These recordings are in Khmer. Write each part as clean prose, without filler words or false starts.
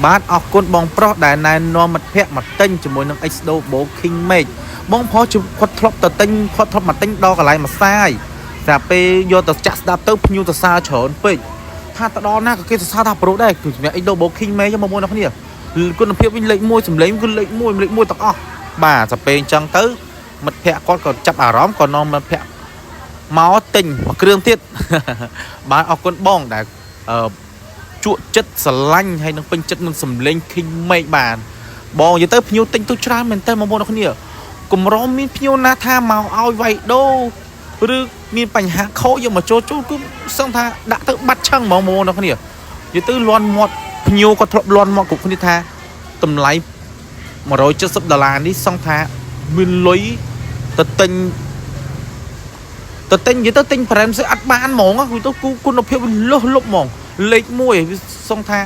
បាទអរគុណបងប្រុសដែលណែនាំមិត្តភ័ក្តិមកទិញជាមួយនឹង Xdobo King Make បងប្រុសជគាត់ធ្លាប់ទៅទិញគាត់ធ្លាប់មកទិញដល់កន្លែងមួយសាយតែពេលយកទៅចាក់ស្ដាប់ទៅភ្ញៀវទៅសារច្រើនពេកថាទៅដល់ណាក៏គេសរសើរថាប្រុសដែរគឺសម្រាប់ Xdobo King Make បងប្អូនទាំងគ្នាគុណភាពវិញលេខ1សម្លេងគឺលេខ1លេខ1ទាំងអស់បាទតែពេលអញ្ចឹងទៅមិត្តភ័ក្តិគាត់ក៏ចាប់អារម្មណ៍ក៏នាំមិត្តភ័ក្តិមកទិញមួយគ្រឿងទៀត បាទអរគុណបងដែលអឺ ជក់ចិត្តស្រឡាញ់ហើយនឹងពេញចិត្តនឹងសំលេង King Make បានបងនិយាយទៅភ្ញៀវទិញទៅច្រើនមែនតើបងប្អូនអរគ្នាកម្រមានភ្ញៀវណាថាមកឲ្យវាយដូឬមានបញ្ហាខូចយកមកចូលចូលគឺសឹងថាដាក់ទៅបាត់ឆឹងហ្មងបងប្អូនអរគ្នានិយាយទៅលន់មាត់ភ្ញៀវក៏ធ្លាប់លន់មាត់គ្រប់គ្នាថាតម្លៃ170ដុល្លារនេះសឹងថាមានលុយទៅទិញទៅទិញនិយាយទៅទិញ brand ផ្សេងអត់បានហ្មងគឺទៅគូគុណភាពវាលើសលប់ហ្មង លេខ1វាសងថា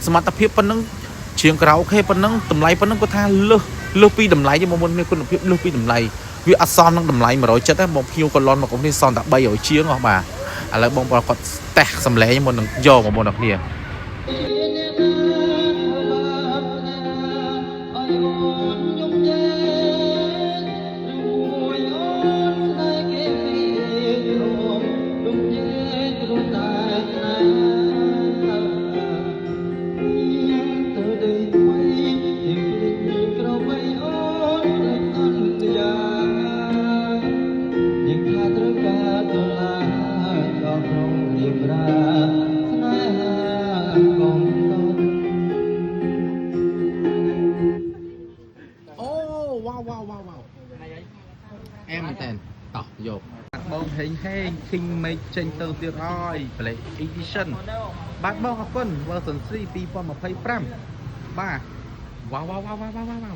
សមត្ថភាពប៉ុណ្ណឹងជ្រៀងក្រៅ OK ប៉ុណ្ណឹងតម្លៃប៉ុណ្ណឹងគាត់ថាលើសលើសពីតម្លៃទេបងប្អូនមានគុណភាពលើសពីតម្លៃវាអត់សមនឹងតម្លៃ170ទេបងភ្ញៀវក៏លន់មកកុំនេះសមតែ300ជាងហ៎បាទឥឡូវបងប្អូនគាត់តេស្តសំឡេងមុននឹងយកបងប្អូនអរគ្នា ខ្ញុំទេឬមួយអូនស្នេហ៍គេពីរមលំទេទ្រតែស្នេហាទៅដីថ្មីទីភ្លេចក្របីអូនភ្លេចអន្យានាងថាត្រូវការដុល្លារដល់ក្នុងរៀបរាស្នេហាកុំតន់ អូវ៉ាវវ៉ាវ៉ាវ៉ាអែមមែនតើតោះយកបងហេងហេង King Make ចេញទៅទៀតហើយ Black Edition បាទបងអរគុណ version 3 2025បាទវ៉ាវវ៉ាវ៉ាវ៉ាវ៉ាវ៉ា